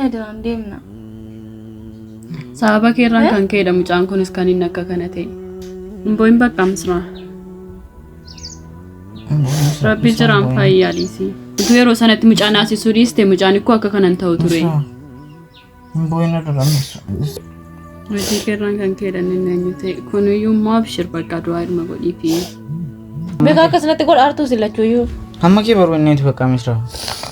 adaraan deemna. Sababa keerraan kan ka'edha mucaan kunis kan inni akka kana ta'e. Hin boo'in bakka Misraa. Rabbi jiraan fayyaa dhiisi. Utuu yeroo sanatti mucaa naasisuu dhiiste mucaan ikkoo akka kanan ta'u ture. Hin boo'in adaraan. Hojii keerraan kan ka'edha inni eenyu ta'e. Kuniyyuu immoo abshir bakka du'aa ilma godhiifi. Beekaa akkasumatti godha artuu si lachuuyyuu. Hamma kee baruu inni bakka Misraa.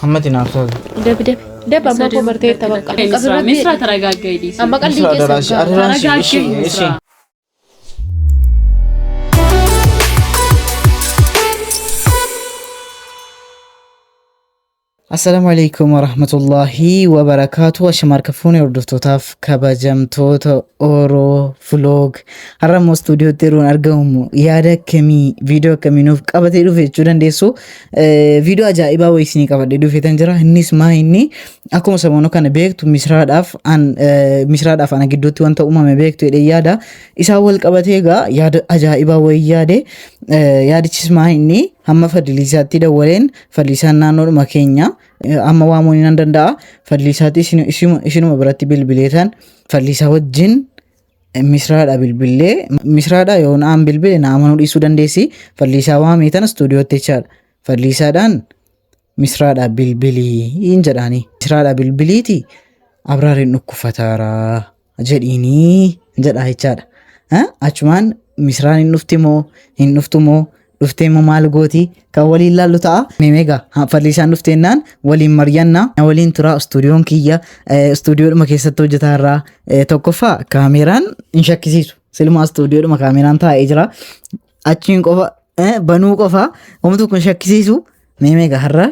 Hammati naaf taatu. Debi debi. Debi amma koo bartee itti bakka. Misraa Misraa taragaaggaa dhiisi. Amma qalbii Misraa keessa adaraashi hin adaraashi Taragaaggaa ishee ishee. Misraa. Assalaamu alaikum warahmatullahi wabarakaatu. Ashama harka fuune hordoftootaaf kabajamtoota Oro Vlog. Har'a immoo istuudiyootti yeroon argamu yaada akkamii viidiyoo akkamii nuuf qabatee dhufe jechuu dandeessu. Viidiyoo ajaa'ibaa wayii isinii qabadhee dhufeetan jira. Innis maa inni akkuma samoona kana beektu Misraadhaaf an Misraadhaaf ana gidduutti wanta uumame beektu jedhee yaada. Isaan wal qabatee egaa yaada ajaa'ibaa wayii yaade. Yaadichis maa inni hamma Fadiliisaatti dawwaleen Fadliisaan naannoodhuma keenya amma waamuun nan danda'a. Fadliisaatti isinuma biratti bilbileetan Fadliisaa wajjin Misraadha bilbillee Misraadha yoo na'an bilbile na amanuu dhiisuu dandeessi. Fadliisaa waameetan istuudiyootti jechaadha. Fadliisaadhaan Misraadha bilbilii hin jedhaani. Misraadha bilbiliiti Abraariin dhukkufataara jedhiinii jedha jechaadha. Achumaan Misraan hin dhufti moo hin dhuftu moo dhuftee immoo maal gooti kan waliin laallu ta'a. Mee egaa Fadliisaan dhufteennaan waliin mari'anna. Na waliin tura istuudiyoon kiyya istuudiyoodhuma keessatti hojjetaa irraa tokkoffaa kaameeraan hin shakkisiisu. Silumaa istuudiyoodhuma kaameeraan taa'ee jira. Achiin qofa banuu qofa homtuu kun shakkisiisu. Mee egaa har'a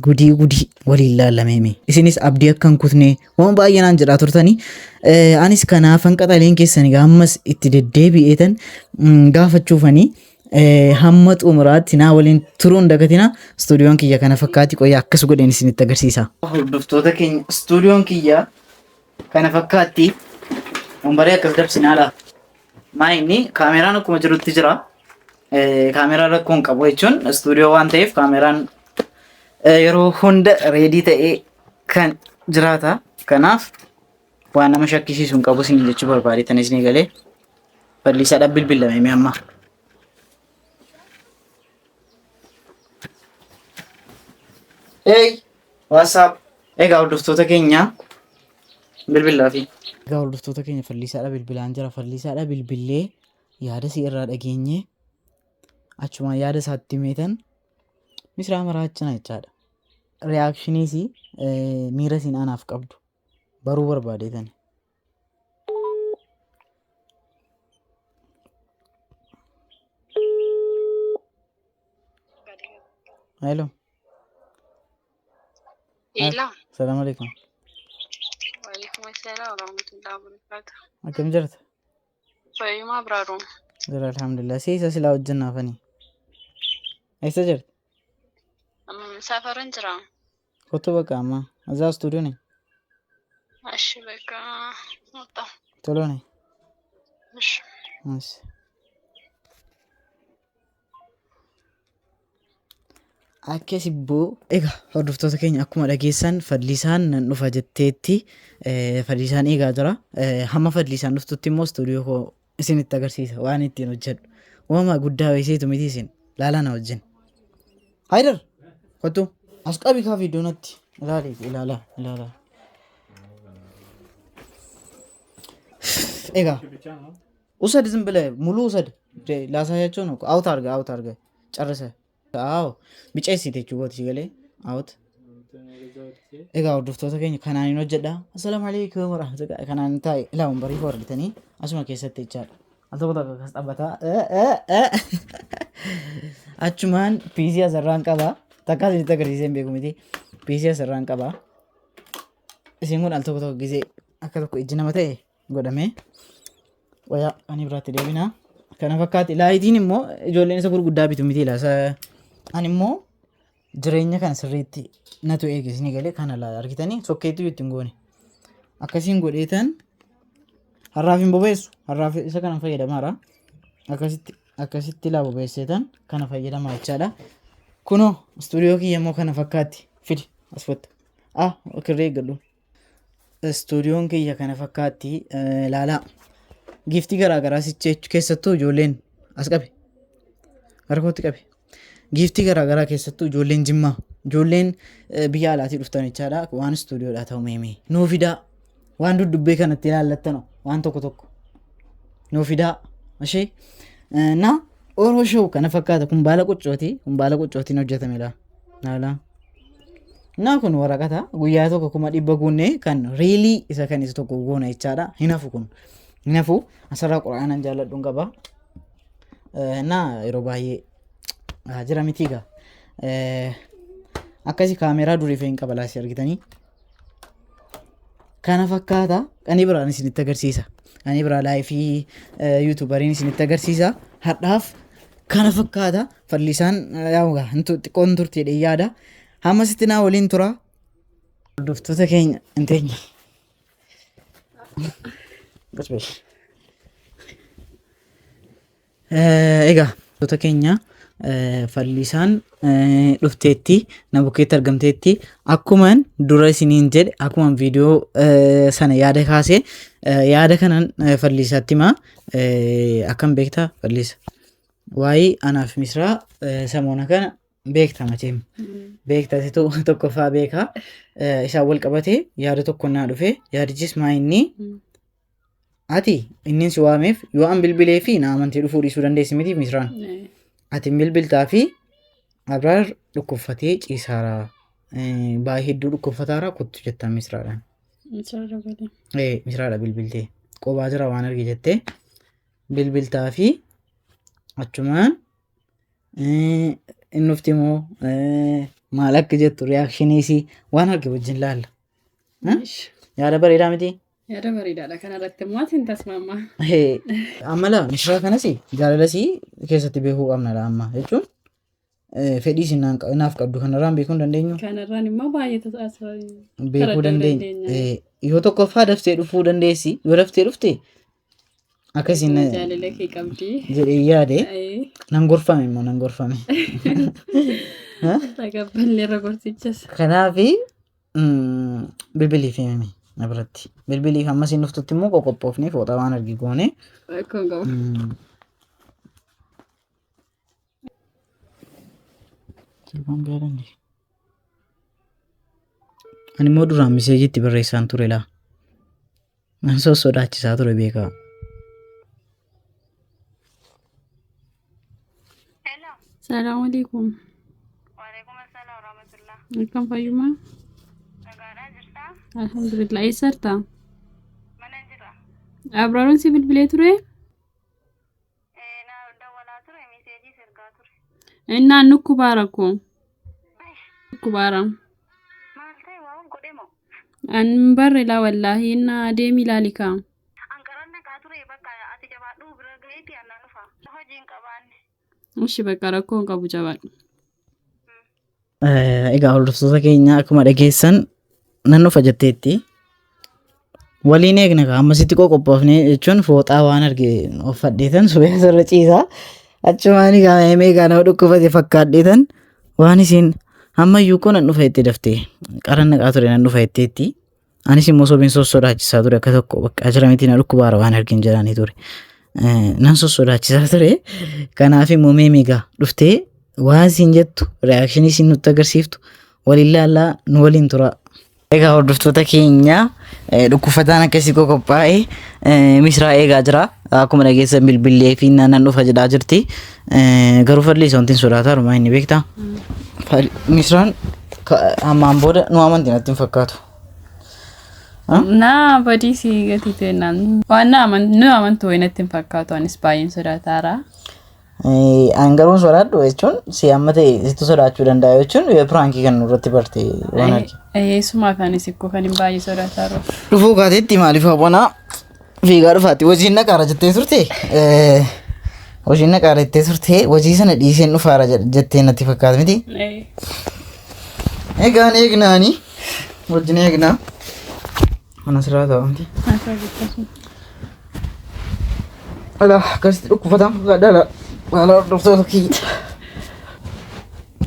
gudii gudii waliin laallamee mee. Isinis abdii akka hin kutne waan baay'ee naan jedhaa turtanii. Anis kanaafan qaxaleen keessan egaa ammas itti deddeebi'eetan gaafachuufanii hamma xumuraatti naa waliin turuun dagatina. Istuudiyoon kiyya kana fakkaati qoyyaa akkas godheen isinitti agarsiisa. Hordoftoota keenya istuudiyoon kiyya kana fakkaatti wambaree akkas dabsinaadha. Maa inni kaameraan akkuma jirutti jira. Kaameraan rakkoo hin qabu jechuun istuudiyoo waan ta'eef kaameraan yeroo hunda reedii ta'ee kan jiraata. Kanaaf waan nama shakkisiisu hin qabu isin jechuu barbaadetan isinii galee Fadliisaadhaan bilbilame mee amma. Hey, what's up? Egaa hordoftoota keenya bilbilaa fi. Egaa hordoftoota keenya Fadliisaadha bilbilaan jira. Fadliisaadha bilbillee yaada si irraa dhageenye achumaan yaada isaatti meetan Misraa maraachina jechaadha. Reaakshiniis miira isiin anaaf qabdu baruu barbaadeetani. Hello. Ila. Salaam alaikum. Waalaikum assalam warahmatullahi wabarakatuh. Akkam jirta? Fayyuma Abraaruun. Jira alhamdulillah. Si isa silaa hojjennaafani. Eessa jirta? Safaran jira. Kottu bakka amma. Azaa istuudiyoo ne. Ashi bakka ወጣ። Toloo ne. እሺ። As. Akkas ibboo. Egaa hordoftoota keenya akkuma dhageessan Fadliisaan nan dhufa jetteetti Fadliisaan eegaa jira. Hamma Fadliisaan dhuftutti immoo istuudiyoo koo isinitti agarsiisa waan ittiin hojjedhu. Waama guddaa weeseetu miti isin laalaa na wajjin. Haydar kottu as qabi kaa viidiyoo natti ilaali ilaalaa ilaalaa. Egaa ውሰድ፣ ዝም ብለህ ሙሉ ውሰድ። ላሳያቸው ነው። አውት አድርገህ አውት አድርገህ ጨርሰህ። አዎ ቢጨሲ jechuu kooti galee አውት Egaa hordoftoota keenya kanaan hin hojjedha. Assalaamu alaikum warahmatullahi kanaan taa'e ilaa wambarii koo argitanii asuma keessatti jechaadha. Al tokko tokko akkas dhaabbataa. Achumaan piisii asirraan qaba. Takka isinitti agarsiisee hin beeku miti. Piisii asirraan qaba. Isiin kun al tokko tokko gisee akka tokko ijji nama ta'e godhamee wayaa ani biraatti deebina. Kana fakkaatti laayitiin immoo ijoolleen isa gurguddaa bitu miti laasa. Ani immoo jireenya kana sirriitti natu eege isinii galee kana laala argitanii sokkeetu ittiin goone. Akkasiin godheetan har'aaf hin bobeessu. Har'aaf isa kana fayyadamaara. Akkasitti akkasitti laa bobeesseetan kana fayyadamaa jechaadha. Kunoo istuudiyoo kiyya immoo kana fakkaatti fidi as fotta. Ah kirree eeggadhu. Istuudiyoon kiyya kana fakkaatti ilaalaa. Giiftii garaa garaa sichi keessattuu ijoolleen as qabe. Gara kootti qabe. Giiftii garaa garaa keessattuu ijoolleen Jimmaa, ijoolleen biyya alaatii dhuftan jechaadha. Waan istuudiyoodhaa ta'u meemee. Nuu fidaa. Waan duddubbee kanatti ilaallattanu waan tokko tokko. Nuu fidaa. Ishee na Oro show kana fakkaata. Kun baala quccooti. Kun baala quccootiin hojjetame laa. Laalaa. Naa kun waraqata guyyaa tokko 100,000 guunnee kan riilii isa kan isa tokko goona jechaadha. Hin hafu kun. Hin hafu. Asirraa qura'aanan jaalladhuun qaba. Naa yeroo baay'ee jira miti egaa. Akkasi kaameeraa durii fe'in qaba laasii argitanii. Kana fakkaata. Ani biraan isinitti agarsiisa. Ani biraa laayifii yuutuubariin isinitti agarsiisa. Har'aaf kana fakkaata. Fallisaan yaa'u egaa xiqqoon turte jedhee yaada. Hamma sitti naa waliin tura. Hordoftoota keenya hin teenya. Egaa hordoftoota keenya fallisaan dhufteetti na bukkeetti argamteetti akkuman dura isiniin jedhe akkuman viidiyoo sana yaada kaase yaada kanan fallisaatti himaa akkam beektaa fallisa. Waa'ee anaaf misraa samoona kana beekta macheem beekta situ tokkoffaa beeka isaan wal qabatee yaada tokko naa dhufe yaadichis maa inni ati innin si waameef yoo an bilbilee fi na amantee dhufuu dhiisuu dandeessi miti misraan ati hin bilbiltaa fi abraar dhukkubfatee ciisaara baay'ee hedduu dhukkubfataara kottu jettaan misraadhaan. Misraadha bilbiltee qobaa jira waan arge jettee bilbiltaa fi achumaan Inni dhufti immoo maal akka jettu reakshinii isii waan arge wajjin laalla. Yaada bareedaa miti? Yaada bareedaadha. Kana irratti immoo ati hin tasmaammaa. Amma laa mishiraa kanas jaalala isii keessatti beekuu qabna laa amma jechuun fedhii isin naaf qabdu kanarraan beekuu hin dandeenyu. Kanarraan immoo baay'ee tasaasa. Beekuu dandeenya. Yoo tokkoffaa daftee dhufuu dandeessi yoo daftee dhufte Akka isin Jaalala kee qabdi. jedhee yaade nan gorfame immoo nan gorfame. Taqabballeerra gorsichas. Kanaafi bilbiliif himame na biratti. Bilbiliif amma isin dhuftutti immoo qoqophoofnee fooxaa waan argi goone. Rakkoon qabu. Sirbaan gaariin. Ani immoo duraan miseejiitti barreessaan ture laa. Nan sossodaachisaa ture beekaa. Hello. Salaamu alaikum. Waalaikum assalam warahmatullah. Akkam fayyumaa? Nagaadhaa jirtaa? Alhamdulillah. Eessa jirta? Mana jira. Abraaroon si bilbilee ture? Eh, na dawwalaa ture miseejiis ergaa ture. Innaan nukkubaara koo. Nukkubaara. Maal ta'e waan godhe moo? An hin barre laa wallaahi innaa deemi ilaali kaa. An qaran dhaqaa ture bakka ati jabaadhu bira gaheeti annan dhufa. Hojii hin qabaanne. Ishi bakka rakkoo hin qabu jabaadhu. Egaa hordoftoota keenya akkuma dhageessan nan dhufa jetteetti. Waliin eegna kaa ammasitti qoqophoofne jechuun fooxaa waan arge uffadheetan suphee asirra ciisaa. Achumaan egaa meemee egaa nama dhukkubate fakkaadheetan waan isiin ammayyuu koo nan dhufa jettee daftee qaran naqaa ture nan dhufa jetteetti. Anis immoo sobeen sossodaachisaa ture akka tokko bakka jira miti na dhukkubaara waan argin jedhanii ture. Nan sossodaachisaa ture. Kanaaf immoo mee meegaa dhuftee waan siin jettu reaakshinii siin nutti agarsiiftu waliin laallaa nu waliin tura. Egaa hordoftoota keenya dhukkufataan akkasii koo qophaa'e misraa eegaa jira. Akkuma dhageessan bilbillee fi nan dhufa jedhaa jirti. Garuu falli isa wanti hin sodaataa rumaa inni beektaa. Misraan ammaan booda nu amanti natti hin fakkaatu. Naa badii si gatii ta'e waan na nu amantu wayi natti hin fakkaatu anis baay'een sodaataara. An garuu sodaadhu jechuun si amma ta'e situ sodaachuu danda'a jechuun piraankii kan nurratti barte waan arge. Eessumaaf anis ikkoo kan hin baay'ee sodaataaru. Dhufuu kaateetti maaliif haphanaa fiigaa dhufaatti hojiin naqaara jettee turte hojiin naqaara jettee turte hojii sana dhiiseen dhufaara jettee natti fakkaata miti. Egaan eegnaani wajjin eegnaa. Mana sirraa ta'a miti. Alaa akkasitti dhukkufataan fakkaadha alaa. Alaa hordoftoota kiyya.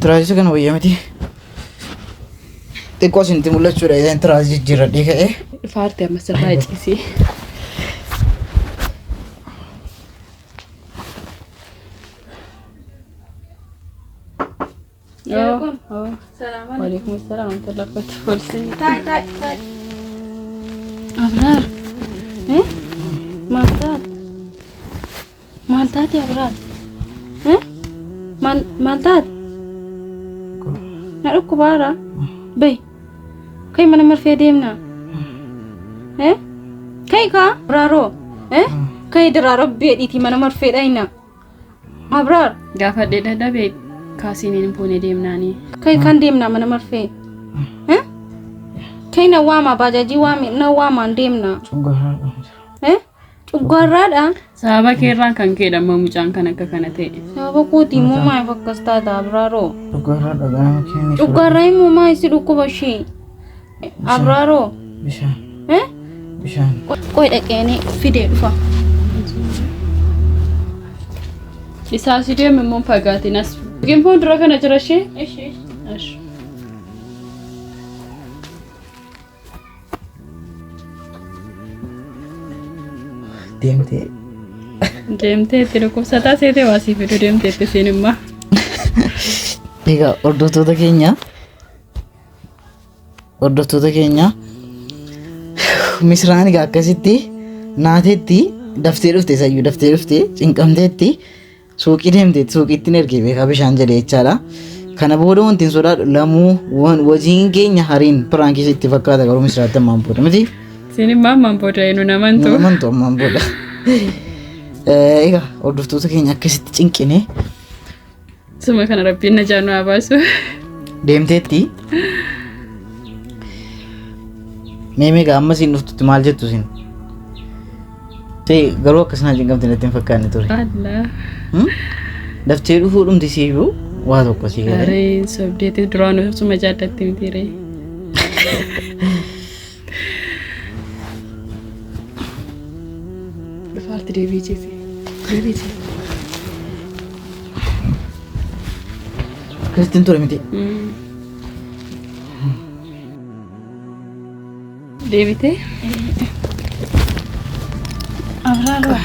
Tiraasisa kana wayya miti. Xiqqoo isinitti mul'achuudha isaan tiraasii jijjiirradhee ka'ee. Dhufaarte amma sirraa ciisee. Waalaikum salaam warahmatullahi wabarakatuh. Taa'e taa'e taa'e. Abraar. Eh? Maal taate? Maal taate Abraar? Eh? Maal maal taate? Na dhukkubaara? Bahi. Kai mana marfee deemna. Eh? Kai kaa? Abraaroo. Eh? Kai diraa rabbi jedhiitii mana marfee dhayna. Abraar. Gaafadhee dadhabee kaasiin hin fuune deemnaanii. Kai kan deemna mana marfee. Eh? Kai na waama baajaajii waami na waamaan deemna. Eh? Cuggaarraadha. Sababa keerraan kan ka'edha amma mucaan kan akka kana ta'e. Sababa kootii immoo maaliif akkas taata Abraaroo? Cuggaarraa immoo maal si dhukkuba ishee? Abraaroo. Bishaan. Eh? Bishaan. Qoy dhaqeenii fidee dhufa. Isaa si deemu immoo fagaatiin as. Yookiin fuuldura kana jira ishee? Ishee. Ashi. Deemtee. Deemtee itti dhukkubsataa seetee waa sii fiduu deemtee itti siin immoo. Egaa hordoftoota keenya hordoftoota keenya misraan egaa akkasitti naateetti daftee dhufte sayyuu daftee dhufte cinqamteetti suuqii deemteetti suuqiitti ergee beekaa bishaan jedhee jechaadha. Kana booda wanti hin sodaadhu lamuu wajiin keenya hariin piraankii itti fakkaata garuu misraatti ammaan booda miti. Siin immoo ammaan booda eenyu namantu. Namantu ammaan booda. Egaa hordoftoota keenya akkasitti cinqine Suma kana rabbiin na jaanu haa baasu. deemteetti. Mee meeqa amma siin dhuftutti maal jettu siin? Ta'e garuu akkas naa cinqamte natti hin fakkaanne ture. Allah. Daftee dhufuu dhumti siiyyuu waa tokko sii galee. Aree sobdeetii duraan suma jaallatti miti ree. Dhufaarti deebii ciisi. Deebii ciisi. Akkasitti hin ture miti. Deebitee? Abraar.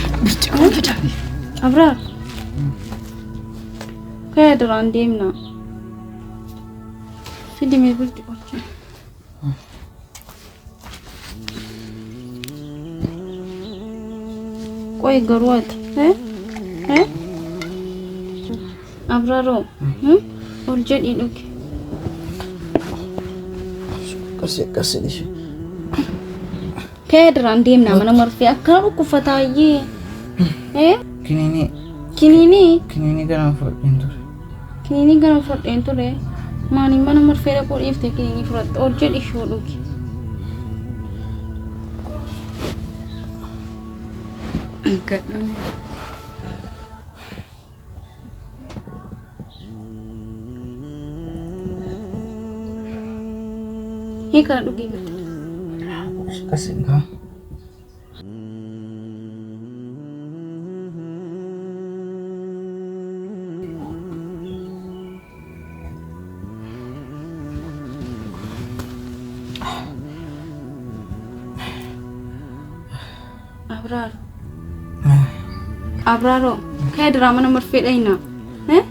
Abraar. Kaya duraan deemna. Fidi mee burcuqqoo. Qoy garuu ati. Eh? Eh? Abraaroo. Ol jedhii dhugi. Akkasii akkasii dhiisi. Kaya duraan deemna mana marfee akkana dhukkubfataayyee. Eh? Kiniinii Kiniinii? kiniinii kana fudhadheen ture. Kiniinii kana fudhadheen ture. Maaliin mana marfee dhaquu dhiifte kiniinii fudhatte ol jedhi ishuu dhugi. Gadhuun. Hii kana dhugii bitte. Akkasii kaa. Abraar. Abraaroo. Kaya duraa mana marfee dhayna. Eh?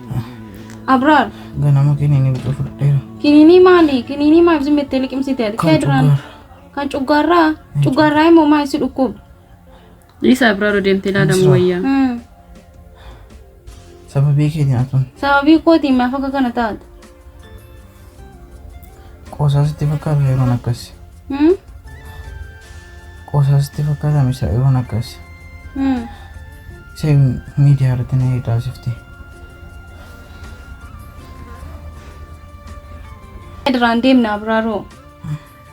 Abraar. Ganama kiniinii bituu fudhadheera. Kiniinii maali? Kiniinii maaliif zimmettee liqimsite ati? Kaya Kan duraan. cuggaarraa. Kan cuggaarraa? Cuggaarraa immoo maal si dhukkuba? Dhiisa Abraaroo deemtee ilaalamu wayyaa. Sababii keetiin atuun Sababii kootiin maaf akka kana taate? qoosaa sitti fakkaata yeroon akkasi. Hmm? Qoosaa sitti fakkaata misra yeroon akkasi. Hmm. Ishee miidiyaa irratti na taasifte. Kaya duraan deemna Abraaroo.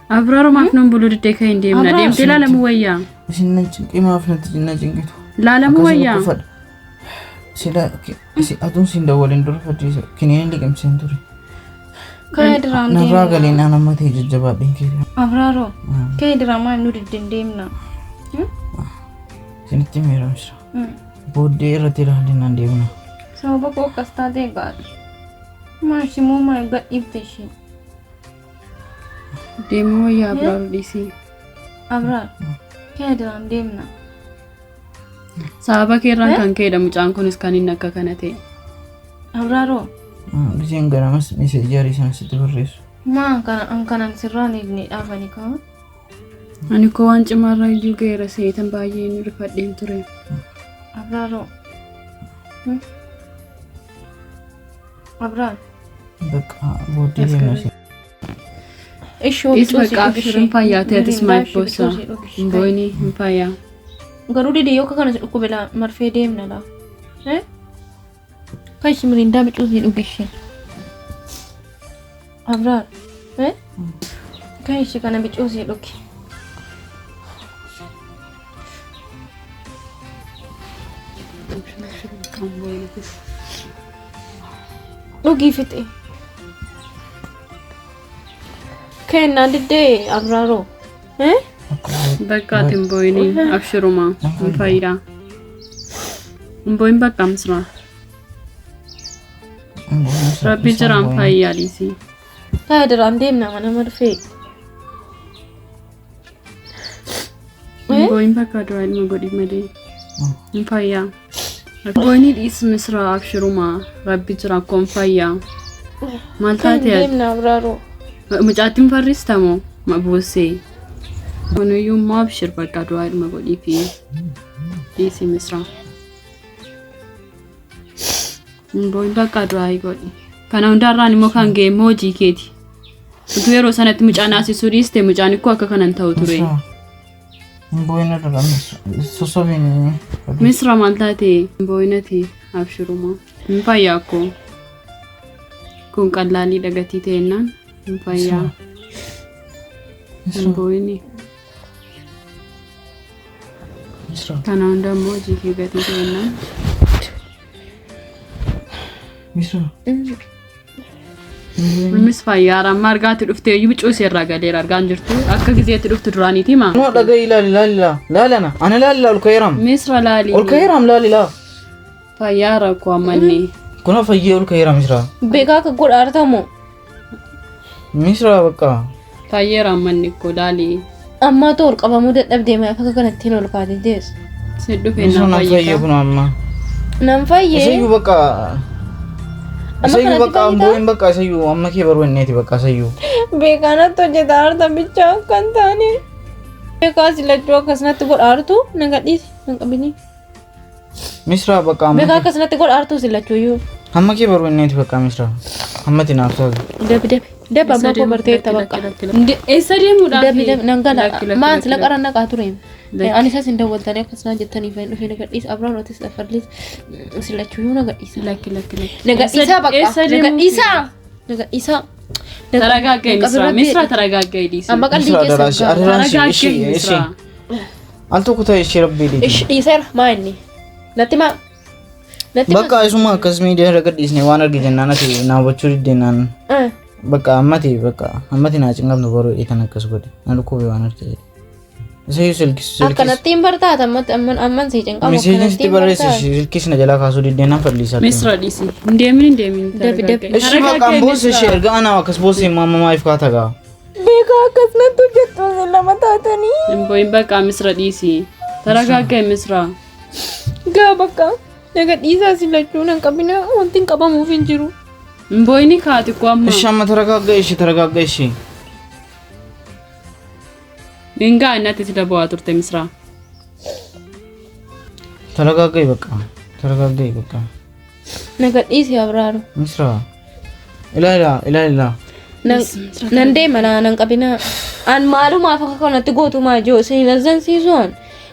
Abraaroo maaf nuun buluu diddee kan hin deemna. Abraar. Deemtee ilaalamu wayyaa. Isin na cinqii maaf natti na cinqitu. Ilaalamu Akkasii wayyaa. dhukkubfadha. Sila atuun siin dawwaliin dura fadhiisa kiniinii liqimseen ture. Kaya duraan Narraa deemna. galee naan amma ta'e jajjabaadheen kee. Abraaroo. Kaya duraan maal nu diddeen deemna? Isinitti miira misra. Hmm. Booddee irratti ilaalee naan deemna. Sababa koo akkas taatee gaadha. Maal immoo maal gadhiifte ishee? Deemuu wayyaa Abraaroo dhiisii. Abraar. Kee duraan deemna. Sababa keerraan kan ka'edha mucaan kunis kan inni akka kana ta'e. Abraaroo. Giseen ganamas meeseejii sana sitti barreessu. Maa kana an kanan sirraan eegne dhaafani kaa. Ani koo waan cimaarraa iyyuu ga'eera seetan baay'een rifadheen ture. Abraaroo. Abraar. Bakka booddee deemna si. Ishoo Is bakka abshirin fayyaa ta'e atis maal boossa? Hin boo'ini hin fayyaa. Garuu dide yoo akka kana si dhukkube laa marfee deemna laa. Kan ishii mirindaa bicuu si dhugi ishee. Abraar. Kan ishii kana bicuu si dhugi. Kan boo'in atis. Dhugii fixe. Kennaan diddee Abraaroo. Bakka ati hin boo'ini abshiruma hin fayyaa. Hin boo'in bakka misraa. Rabbi jiraan fayyaa dhiisii. Taa duraan deemna mana marfee. Hin boo'in bakka du'aa ilma godhi malee. Hin fayyaa. Boo'ini dhiis misraa abshiruma rabbi jira akkoo hin fayyaa. Maal Kan taate ati? deemna Abraaroo. Mucaattiin farristamoo ma boossee? Kunuyyuu immoo abshir bakka du'aa ilma godhii fi dhiisii misraa. Hin boo'in bakka du'aa godhi. Kana hundarraan immoo kan ga'e immoo hojii keeti. Utuu yeroo sanatti mucaan haasisuu dhiiste mucaan ikkoo akka kanan ta'u ture. Hin boo'in irra sossobiin. Misra maal taate? Hin boo'inati abshiruma. Hin fayyaa akkoo. Kun qallaalii dhagatii ta'ennaan hin fayyaa. Hin boo'ini. Kana hunda immoo hojii kee gatii ta'ennaan. Misra. Innis fayyaara amma argaatti dhuftee iyyuu bicuu isheerraa galeera argaan jirtu akka gizeetti dhuftu duraaniiti maa. No dhaga'i ilaali ilaali laalana ana laali ol ka'eeram. Misra laali. Ol ka'eeram laali laa. Fayyaara koo ammallee. Kuna fayyee ol ka'eera Misra. Beekaa akka godha artamoo. Misra bakka. Fayyeera ammanni koo laali. Ammaatu ol qabamuu dadhabdee maaf akka kanattiin ol kaatee teessu. Si dhufe Misra na nan fayyee fayyee. kun amma. Nan fayyee. Isayyuu bakka. Amma Isayyuu kanatti bakka fayyitaa? ambooyin bakka isayyuu amma kee baruu inneeti bakka isayyuu. Beekaa natti hojjeta arta bichaa akka hin taane. Beekaa si lachuu akkasumatti godha artu na gadhiisi nan qabini. Misra bakka amma. Beekaa akkasumatti godha artu si lachuu iyyuu. Amma kee baruu inneeti bakka Misra. Ammatti naaf taatu. Dabi dabi. Dabi amma koo barteetta bakka. Eessa deemuudhaaf? Dabi dabi nan gala. Lakki, lakki, Maan lakki, sila lakki. qara naqaa ture. Lakki. Ani isas hin dawwaltanii akkasuma jettanii fi dhufee na gadhiisa. Abraan otis afarlis si lachuu iyyuu na gadhiisa. Lakki lakki lakki. Na gadhiisaa bakka. Eessa Na deemuuf? gadhiisaa. Na gadhiisaa. Taragaagga'i Misra. Misra taragaagga'i dhiisi. Amma qalbii Misra keessa daraasi galu. adaraasi Taragaagga'i ishee Misra. ishee. Al tokko ta'e ishee rabbii dhiiti. Ish dhiiseera maa inni? Natti maa? Natti maa? Bakka isuma akkas miidiyaa irra gadhiisne waan argi jennaan ati naa hubachuu diddeenaan Eh, bakka ammati bakka ammati naa cinqabnu baruu dhiitan akkas godhe na dhukkube waan arge jedhe. Isayyuu silkis silkis Akkanatti hin bartaata ammatti amman amman si cinqamu miseejin akkanatti sitti hin barreesse bartaata. silkis na jalaa kaasuu diddeenaan falliisaa. Misra dhiisi. Hin deemin hin deemin. Dabi, dabi. Ishii bakka an boosse ishee erga anaa akkas boosse immoo amma maaliif kaata gaa? Beekaa akkasumatti hojjettu isin lama taatanii. Hin boo'in bakka Misra dhiisi. Taragaagga'i Misra. Gaa bakka na gadhiisaa si lachuu nan qabina wanti hin qabamuuf hin jiru. Hin boo'ini kaati koo amma. Ishee amma taragaagga ishee taragaagga ishee. Hin ga'a inni ati sila bo'aa turte Misra. Taragaagga bakka taragaagga bakka. Na gadhiisi Abraaru. Misra ilaali ilaali ilaa. Nan nan deema na nan qabina. An maalumaaf akka kanatti gootumaa jiru isin hin azzansiisuun.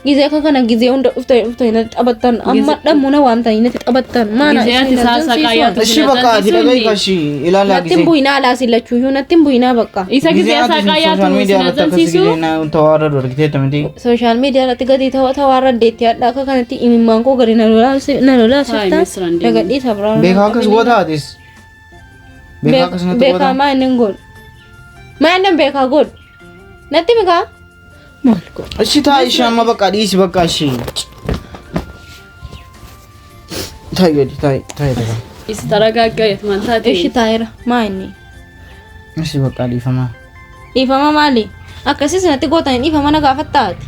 Gizee akka kana gizee hunda dhuftanii dhuftanii natti taphattan amma dhammuna waan ta'anii natti taphattan maana Gizee ati isin hin saasaa azzansiisuun. qaayyaatu. Ishii bakka ati dhagahi kashi ilaali Natti hin bu'inaa alaa isin lachuuyyuu natti hin bu'inaa bakka. Isa gizee isaa qaayyaatu social media isin irratti akkas azzansiisu. gizee na tawaarra argiteetta miti. Sooshaal miidiyaa irratti gadi tawaarra deetti hadha akka kanatti imimmaan koo gadi na Hayi, lolaasifta. Misra hin deemin. Na gadhiisa Abraaru. Beekaa akkas goota atis. Beekaa akkas natti Beekaa goota. maa inni hin godhu. Maa inni hin beekaa godhu. Natti mikaa? Maal godhu? Ishii taa ishee amma bakka dhiisi bakka ishee. Taa'i gadi taa'i taa'i dhagaa. Isa taragaagga'i ati maal taate? Ishi taa'eera. Maa inni? Ishii bakka dhiifamaa. Dhiifama maali? Akkasii sanatti gootanii dhiifama na gaafattaati.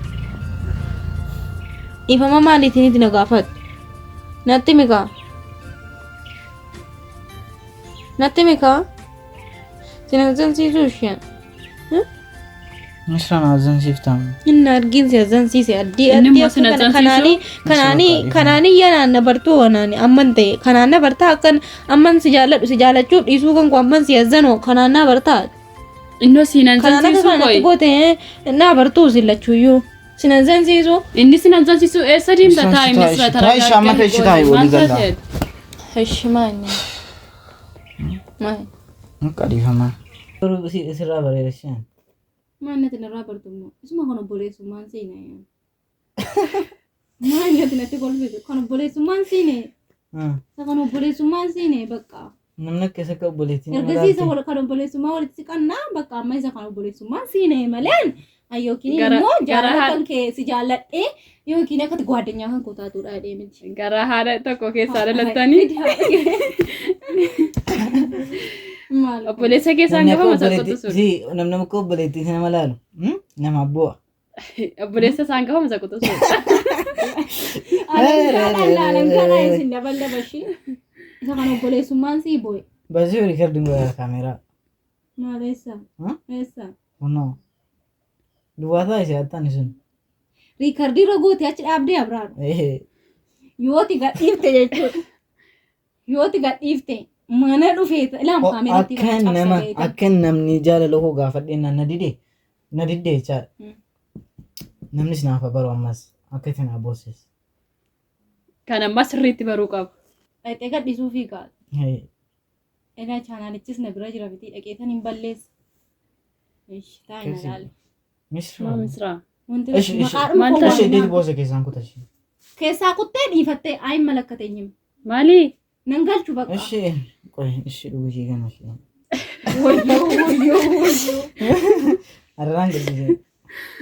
Dhiifama maaliitiin itti na gaafattu? Natti mikaa. Natti mikaa. Sin azzansiisuu isheen. Misra na azzansiiftamu. Inni argin si azzansiise addii Inni addii immoo sin akka kana azzansiisu? kanaanii kanaanii kanaanii yanaan na bartuu wanaani amman ta'e kanaan na bartaa akkan amman si jaalladhu si jaallachuu dhiisuu kan koo amman si azzanoo kanaan na bartaa. Innoo siin Kanaan akka azzansiisu kanatti koyi. goote na bartuu si lachuuyyuu. Sin azzansiisu. Inni sin azzansiisu eessa deemta Isaan taa'i si taa'i, misra ishee taa'i, ishee amma ta'e ishee taa'i walii Maal galla. taate? Ishi maali? Maali? Akka dhiifamaa. Garuu sirraa bareeda isheen. Maal natti narraa bartu immoo? Isuma kan obboleessummaan siine. Maal natti natti kolfitu? Kan obboleessummaan siine. Isa kan obboleessummaan siine bakka. Namni akka isa akka obboleettii nama Ergasii isa laalti. wal kan obboleessummaa walitti siqannaa bakka amma isa kan obboleessummaan siine maleen. Yookiin Gara- immoo gara jaalala haadha- kan kee si jaalladhee yookiin akka gwaaddanyaa kan koo taatuudha jedhee miti. Gara haadha tokko keessaa dhalattanii Maal? obboleessa keessaan Namni akka gafama isa obboleettii quxisuudha. si namni akka obboleettii nama laalu nama bu'a. Obboleessa isaan gafama isa quxisuudha. Alankaa alankaa isin dabaldabashii. Isa kan obboleessummaan sii boo'e. Basii riikardiin godhaa kaameeraa. Maal eessa? Eessa? Kunoo. Duwwaa ta'a ishee attaan sun. Riikardii irra goote achi dhaabdee Abrahaam. Yooti gadhiifte jechuudha. Yooti gadhiifte mana dhufee ilaam kaameeraatti Akka nama akka namni jaalala koo gaafadhee na dide na didde jechaadha. Namnis naaf haa baru ammas akka itti naa boosses. Kan ammaa sirriitti baruu qabu. Dhaqxee gadhiisuu fi gaadha. Egaa chaanaalichis na bira jira miti dhaqeetan hin balleessa. Ishi taa'e na ilaali. Misra. Maa misraa? Wanti Ishi ishi. maqaadhuma Maal koo taate? Ishi waamnaa. itti boosa keessaan kuta ishee. Keessaa kuttee dhiifattee ayin malakkate nyim. Maali? Nan galchu bakka. Ishi qoy ishi dhuguu kana ishee. Wayyoo wayyoo wayyoo. Adaraan galchise.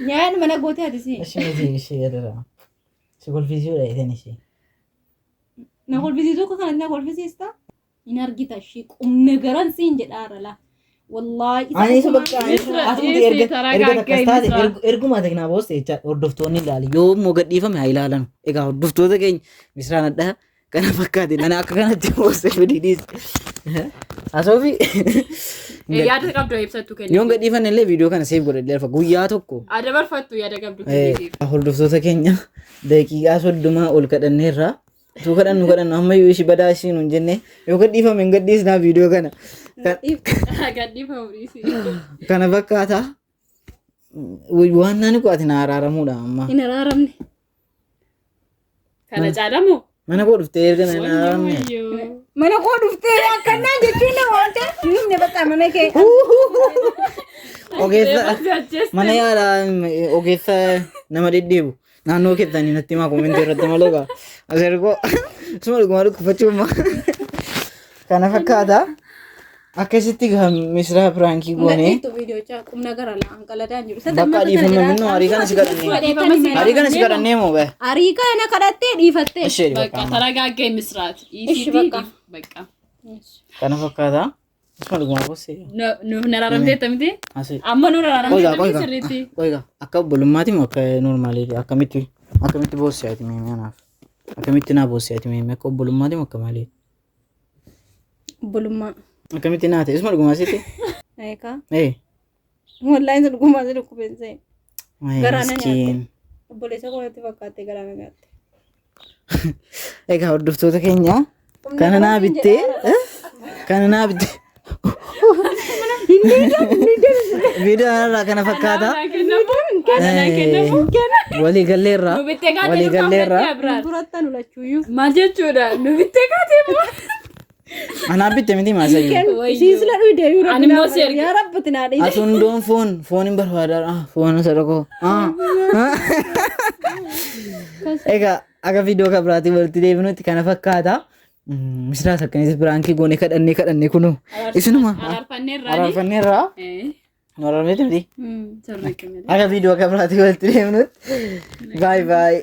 Nyaayaan mana gootee ati si. Ishi miti ishi adaraa. Si kolfisiisuudha jeteen ishee. Na kolfisiisuu akka kanatti na kolfisiista? Hin argita ishii qubna garan siin jedhaara laa. Wallaahi isa Ani isa dhugumaan- bakka ani Misra asumti dhiisii erga taraa erga gaggee takkas taate Misra. erguma ati naa booste jecha hordoftoonni ilaali yoo immoo gadhiifame haa ilaalanu egaa hordoftoota keenya misraan addaa kana fakkaate nana akka kanatti booste fidii dhiisi asoofi Yaada qabdu ibsattu kenni. yoon gadhiifanne illee viidiyoo kana seef godhadhee lafa guyyaa tokko Adabarfattu yaada qabdu kennitiif. Hordoftoota keenya daqiiqaa 30 ol kadhanneerra. Utuu kadhannu kadhannu ammayyuu ishii badaa ishii nuun jenne yoo gadhiifame hin gadhiisnaa viidiyoo kana. Gadhiifamu dhiisi. Kana fakkaata. Waan naani koo ati na araaramuudha amma. Hin araaramne. Kana caalamu? Mana koo dhuftee erga na hin araaramne. Wayyoo. Mana koo dhuftee akkanaan jechuun nama waan ta'eef himne bakka mana kee. Ogeessa Ajjeeste. mana yaalaa ogeessa nama dhidhiibu naannoo keessanii natti himaa koomentii irratti malee gaa. As ergoo suma dhugumaa dhukkubfachuuma. Kana fakkaata. Akkasitti gaa misraa piraankii goonee. Gadhiiftu viidiyoo qubna gara la'aan qaladaan jiru. Bakka dhiifama minnoo arii kana si kadhannee. Arii kana si kadhannee moo bee? Arii kana kadhattee dhiifattee. Ishee Bakka bakka. taragaggee misraati. Ishi Dhiisiitii bakka. bakka. Kana fakkaata. Isuma dhugumaa boosee. Nuuf naraaramteetta miti? Asii. Amma nu Qoygaa naraaramteetta miti qoygaa. sirriitti? Qoygaa akka obbolummaati moo akka normaaliiti? Akkamitti akkamitti boossee ati meemee anaaf? Akkamitti naa boossee ati meemee akka obbolummaati moo akka maaliiti? Obbolummaa. Akkamitti naa ta'e? Isuma dhugumaa sitti? Eekaa. Ee. Wallaahi isa dhugumaa si dhukkubensee. Ay, Garaa na miskiin. Obboleessa koo natti fakkaattee garaa na nyaatte. Egaa hordoftoota keenya kana naa bittee kana naa bittee viidiyoo kanarraa kana fakkaata. Walii galleerraa Nu bittee kaatee walii nu kaafnattee galleerraa Abraar. Durattan ulachuuyyuu. Maal jechuudha? Nu bittee kaatee moo? Anaa bitte miti maasayyuu. Siisila dhuyde yoo Ani immoo si erge. Yaa rabbi naa dhiise. Ati hundoon foon foon hin barbaadaa ah foon isa tokko ah. Egaa akka viidiyoo kan biraatiin walitti deebinutti kana fakkaata. Misiraas akkanitti piraankii goone kadhannee kadhannee kunuu isinuma Araarfanneerraa. araarfanneerraa nu araarfanneetti miti. Sirriitti malee. Akka viidiyoo kan biraatiin walitti deebinutti baay baay.